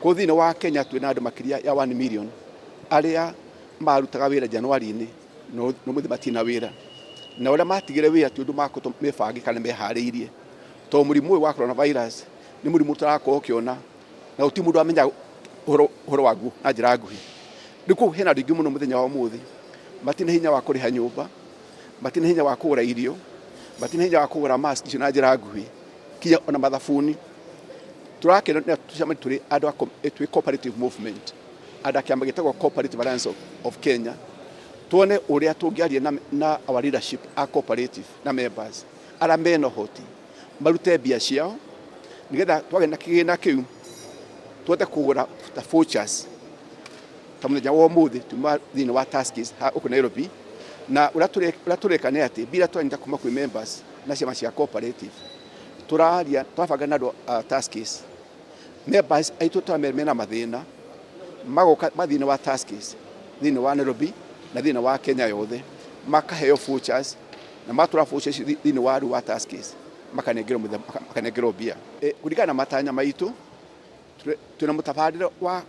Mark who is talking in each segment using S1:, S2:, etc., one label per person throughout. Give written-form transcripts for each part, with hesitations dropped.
S1: Kũu thĩinĩ wa Kenya twĩna andũ makĩria ya 1 million arĩa marutaga wĩra Januari-inĩ no mũthĩ matirĩ na wĩra, na ũrĩa matigire wĩra ti ũndũ makoretwo mebangĩte kana meharĩirie, tondũ mũrimũ ũyũ wa coronavirus nĩ mũrimũ tũrakorwo ũkĩona na gũtirĩ mũndũ wamenya ũhoro waguo na njĩra nguhĩ. Rĩu kũu hena andũ aingĩ mũno mũthenya wa ũmũthĩ matirĩ na hinya wa kũrĩha nyũmba, matirĩ na hinya wa kũgũra irio, matirĩ na hinya wa kũgũra mask icio na njĩra nguhĩ, kinya ona mathabuni. Tũrakena tũcemanie tũrĩ andũ a twĩ cooperative movement, andũ a kĩama gĩtagwo Cooperative Alliance of Kenya, tuone ũrĩa tũngĩaria na our leadership a cooperative na members arĩa mena ũhoti marute mbia ciao nĩgetha twagĩa na kĩgĩna kĩu tũhote kũgũra ta vouchers ta mũthenya wa ũmũthĩ tuma thĩinĩ wa Tuskys gũkũ Nairobi. Na ũrĩa tũreka nĩ atĩ mbia iria tũranyita kuma kwĩ members na ciama cia cooperative, tũraria tũrabanga na andũ a Tuskys, members aitũ tũramera mena mathĩna magoka thĩinĩ wa Tuskys thĩinĩ wa Nairobi na thĩinĩ wa Kenya yothe, makaheo vouchers, na matwara vouchers thĩinĩ wa rĩu wa Tuskys makanengerwo mbia. Kũringana na matanya maitũ, twĩna mũtabarĩre wa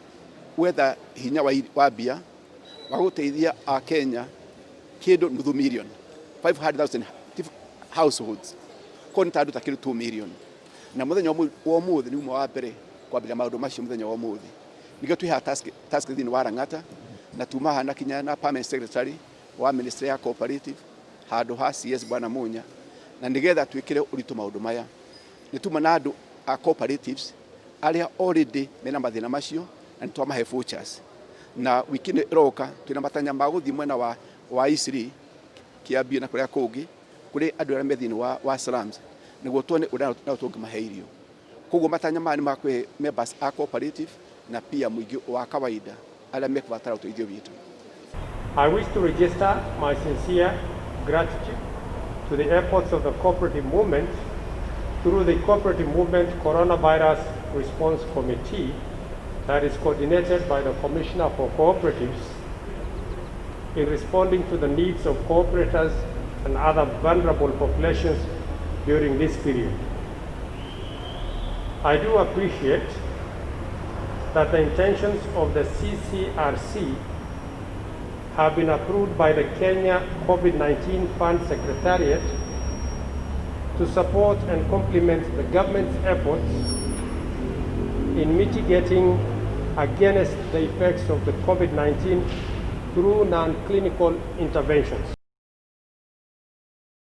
S1: gwetha hinya wa mbia wa gũteithia a Kenya kĩndũ nuthu million, 500,000 households, koguo nĩ ta andũ ta kĩndũ 2 million. Na mũthenya wa ũmũthĩ nĩ uma wa mbere kwambĩrĩria maũndũ macio. Mũthenya wa ũmũthĩ nĩkĩo twĩ haha task thĩinĩ wa Lang'ata, na tuma haha na kinya na permanent secretary wa ministry ya cooperative handũ ha CS Bwana Munya, na nĩgetha twĩkĩre ũritũ maũndũ maya. Nĩ tuma na andũ a cooperatives arĩa already mena mathĩna macio na nĩ twamahe vouchers, na wiki ĩno ĩroka twĩna matanya ma gũthiĩ mwena wa Eastleigh, Kiambu na kũrĩa kũngĩ kũrĩ andũ arĩa me thĩinĩ wa slums, nĩguo tuone ũrĩa nao tũngĩmahe irio. Koguo matanya maya nĩ ma kũhe members a cooperative na pia mũingĩ wa kawaida arĩa mekũbatara ũteithio witũ.
S2: I wish to register my sincere gratitude to the efforts of the cooperative movement through the Cooperative Movement Coronavirus Response Committee that is coordinated by the Commissioner for Cooperatives in responding to the needs of cooperators and other vulnerable populations during this period. I do appreciate that the intentions of the CCRC have been approved by the Kenya COVID-19 Fund Secretariat to support and complement the government's efforts in mitigating against the effects of the COVID-19 through non-clinical interventions.